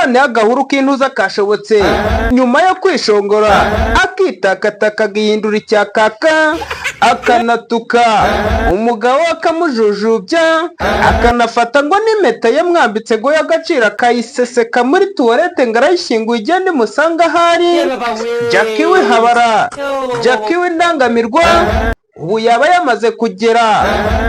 Noneho agahuru k'intuza kashobotse nyuma yo kwishongora, akitakataka, agahindura icyakaka, akanatuka umugabo we, akamujujubya, akanafata ngo n'impeta yamwambitse ngo y'agaciro akayiseseka muri toilette, ngo arayishyinguye, igende imusanga ahari. Jackie w'ihabara, Jackie w'indangamirwa, ubu yaba yamaze kugera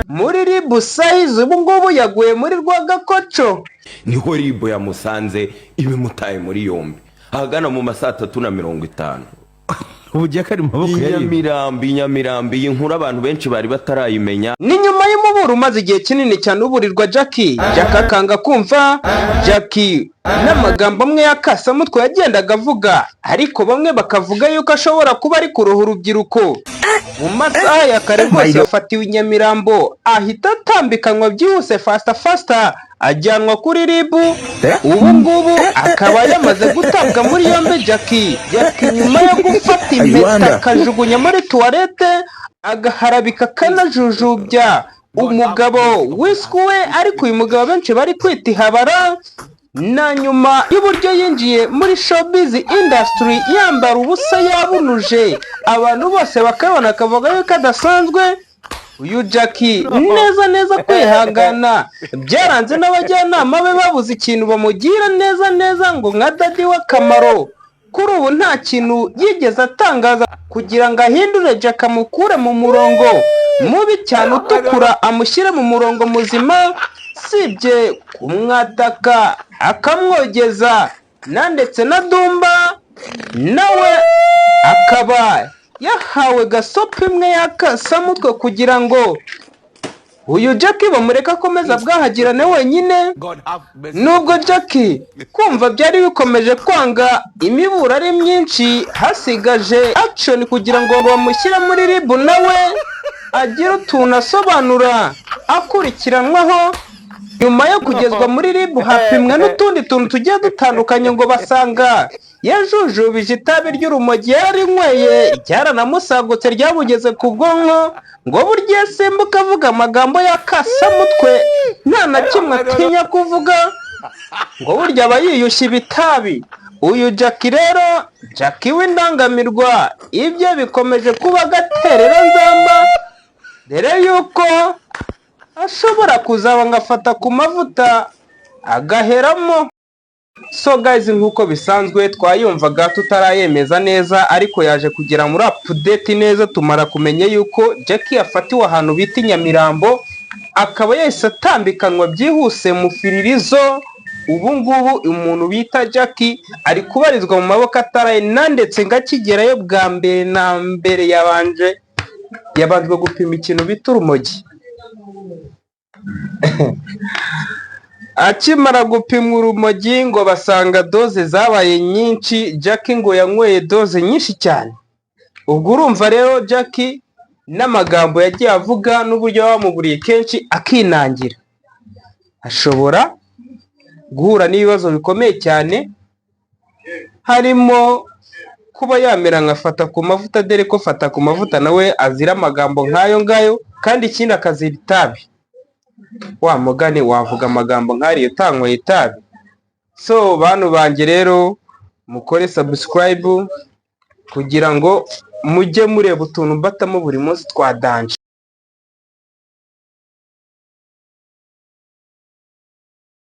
muri RIB sayizi. Ubu ngubu yaguye muri Rwagakoco. Niho RIB yamusanze, ibimutaye muri yombi ahagana mu ma 3:50. Ubu Jackie ari mu maboko ya RIB. Inyamirambo, Inyamirambo, iyi nkuru abantu benshi bari batarayimenya. Ni nyuma y'umuburo umaze igihe kinini cyane uburirwa Jackie, Jackie akanga kumva. Jackie n'amagambo amwe y'akasamutwe yagendaga avuga, ariko bamwe bakavuga yuko ashobora kuba ari kuroha urubyiruko. Mu masaha ya kare rwose yafatiwe i Nyamirambo, ahita atambikanwa byihuse, faster faster, ajyanwa kuri RIB. Ubu ngubu akaba yamaze gutabwa muri yombi Jackie. Jackie nyuma yo gufata impeta akajugunya muri toilette, agaharabika, akanajujubya umugabo wiswe, ariko uyu mugabo benshi bari kwita ihabara, na nyuma y'uburyo yinjiye muri showbiz industry yambara ubusa, yabunuje, abantu bose bakabona, akavuga yuko adasanzwe. Uyu Jackie neza neza kwihangana byaranze, n'abajyanama be babuze ikintu bamugira neza neza ngo nka daddy w'akamaro. Kuri ubu nta kintu yigeze atangaza kugira ngo ahindure Jackie, amukure mu murongo mubi cyane utukura, amushyire mu murongo muzima, sibye kumwataka akamwogeza na ndetse na Dumba nawe akaba yahawe gasopo imwe y'akasamutwe kugira ngo uyu Jackie bamureke akomeze abwahagirane wenyine. Nubwo Jackie kumva byari bikomeje kwanga, imiburo ari myinshi, hasigaje action kugira ngo bamushyire muri RIB, nawe agire utuntu asobanura akurikiranwaho. Nyuma yo kugezwa muri RIB, hapimwe n'utundi tuntu tugiye dutandukanye, ngo basanga yajujubije itabi ry'urumogi, yarinyweye, ryaranamusagutse, ryamugeze ku bwonko. Ngo burya iyo asimbuka avuga amagambo y'akasamutwe, nta na kimwe atinya kuvuga, ngo burya aba yiyushye ibitabi. Uyu Jackie rero, Jackie w'indangamirwa, ibye bikomeje kuba agaterera nzamba, dore yuko ashobora kuzaba ngo afata ku mavuta agaheramo. So guys, nk'uko bisanzwe twayumvaga tutarayemeza neza, ariko yaje kugera muri update neza, tumara kumenya yuko Jackie yafatiwe ahantu bita i Nyamirambo, akaba yahise atambikanwa byihuse mu firirizo. Ubu ngubu umuntu bita Jackie ari kubarizwa mu maboko ataraye na ndetse ngo akigerayo bwa mbere na mbere yabanjwe gupima ikintu bita urumogi. Akimara gupimwa urumogi, ngo basanga dose zabaye nyinshi. Jackie ngo yanyweye dose nyinshi cyane. Ubwo urumva rero Jackie n'amagambo yagiye avuga n'uburyo bamuburiye kenshi akinangira, ashobora guhura n'ibibazo bikomeye cyane, harimo kuba yamera nka Fata ku Mavuta, dore ko Fata ku Mavuta nawe azira amagambo nk'ayo ngayo, kandi ikindi akazira itabi. Wa mugani wavuga amagambo nk'ariya utanyweye itabi? So bantu banjye rero, mukore subscribe kugira ngo mujye mureba utuntu mbatamo buri munsi twa danger.